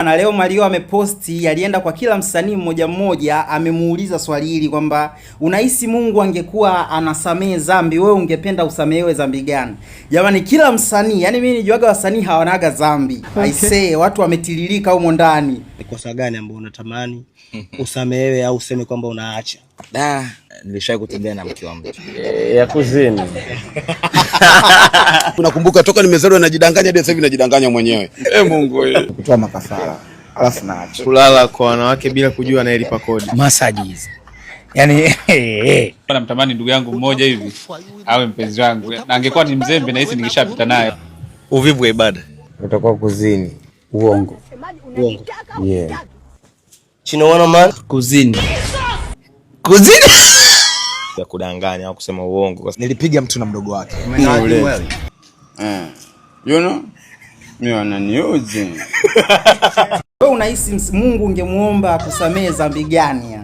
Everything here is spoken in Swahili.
Na leo Mario ameposti, alienda kwa kila msanii mmoja mmoja, amemuuliza swali hili kwamba unahisi Mungu angekuwa anasamehe dhambi, wewe ungependa usamehewe dhambi gani? Jamani, kila msanii, yani mimi nijuaga wasanii hawanaga dhambi. I say watu wametiririka humo ndani. Ni kosa gani ambao unatamani usamehewe au useme kwamba unaacha? Da, nilishawahi kutembea na mke wa mtu. Ya kuzini. Unakumbuka toka nimezaliwa najidanganya hadi sasa hivi najidanganya mwenyewe. Eh, Mungu wewe. Kutoa makafara alafu naacha. Kulala kwa wanawake bila kujua anayelipa kodi. Massage hizi. Yaani Namtamani ndugu yangu mmoja hivi awe mpenzi wangu, na angekuwa ni mzembe na hisi ningeshapita naye. Uvivu wa ibada. Utakuwa kuzini. Uongo. Uongo. Yeah. Chino man. Kuzini. Kuzini. Ya kudanganya au kusema uongo. Nilipiga mtu na mdogo wake. You know? Mimi wananiuzi. Wewe unahisi Mungu ungemuomba akusamehe dhambi gani?